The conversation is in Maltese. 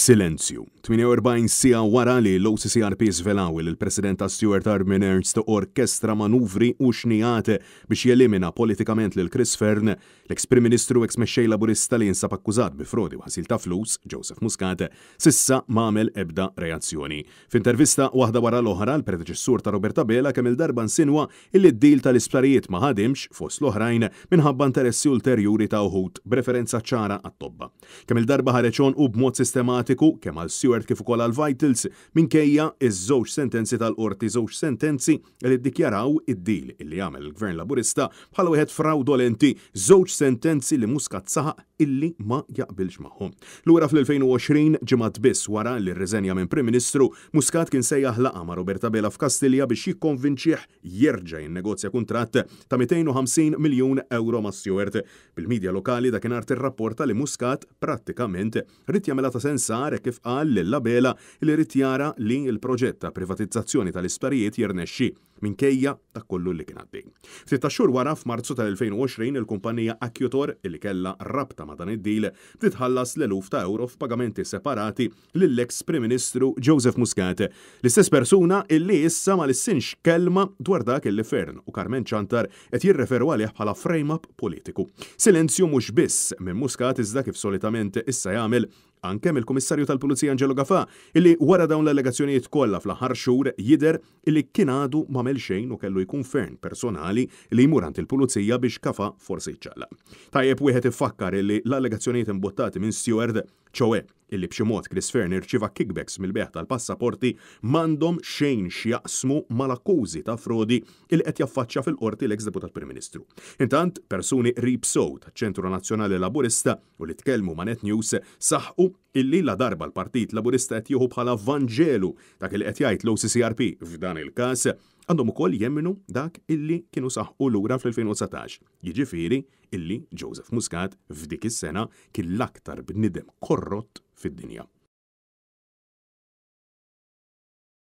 Silenzju. 48 siegħa wara li l-OCCRP żvelaw li l-President ta' Steward Armin Ernst orkestra manuvri u xnigħat biex jelimina politikament lil Chris Fearne, l-eks Prim Ministru u eks Mexxej Laburista li jinsab akkużat bi frodi u ħasil ta' flus, Joseph Muscat, s'issa m'għamel ebda reazzjoni. F'intervista waħda wara l-oħra, l-predeċessur ta' Robert Abela kemm-il darba nsinwa illi d-deal tal-isptarijiet ma ħadimx, fost l-oħrajn, minħabba interessi ulterjuri ta' uħud, b'referenza ċara għat-tobba. Kemm-il darba ħareġ għonqu b'mod sistematiku, kemm għal Steward kif ukoll għal Vitals, minkejja ż-żewġ sentenzi tal-Qorti, żewġ sentenzi li ddikjaraw id-deal illi għamel il-Gvern Laburista bħala wieħed frawdolenti, żewġ sentenzi li Muscat saħaq illi ma jaqbilx magħhom. Lura fl-2020, ġimgħat biss wara li rriżenja minn Prim Ministru, Muscat kien sejjaħ laqgħa ma' Robert Abela f'Kastilja biex jikkonvinċih jerġa' jinnegozja kuntratt ta' 250 miljun ewro ma' Steward. Bil-media lokali dakinhar tirrapporta li Muscat prattikament ried jagħmilha ta' sensar hekk kif qal lil Abela li ried jara li l-proġett ta' privatizzazzjoni tal-isptarijiet jirnexxi. minkejja dak kollu li kien għaddej. Ftit tax-xhur wara, f'Marzu tal-2020, il-kumpanija Accutor, li kellha rabta ma' dan id-deal, bdiet tħallas l-eluf ta' ewro f'pagamenti separati lill-eks Prim Ministru Joseph Muscat, l-istess persuna illi issa ma lissinx kelma dwar dak illi Fearne u Carmen Ciantar qed jirreferu għalih bħala frame-up politiku. Silenzju mhux biss minn Muscat iżda kif solitament issa jagħmel anke mill-Kummissarju tal-Pulizija Angelo Gafà, illi wara dawn l-allegazzjonijiet kollha fl-aħħar xhur jidher illi kien għadu m'għamel xejn u kellu jkun Fearne personali li jmur għand il-Pulizija biex Gafà forsi jiċċaqlaq. Tajjeb wieħed ifakkar illi l-allegazzjonijiet imbuttati minn Steward, ċoè illi b'xi mod Chris Fearne irċieva kickbacks mill-bejgħ tal-passaporti, m'għandhom xejn x'jaqsmu mal-akkużi ta' frodi illi qed jaffaċċja fil-Qorti l-eks Deputat Prim Ministru. Intant, persuni qrib sew taċ-Ċentru Nazzjonali Laburista u li tkellmu ma' Net News saħqu illi ladarba l-Partit Laburista qed jieħu bħala vanġelu dak li qed jgħid l-OCCRP f'dan il-każ, għandhom ukoll jemmnu dak illi kienu saħqu lura fl-2019, jiġifieri illi Joseph Muscat f'dik is-sena kien l-aktar bniedem korrott fid-dinja.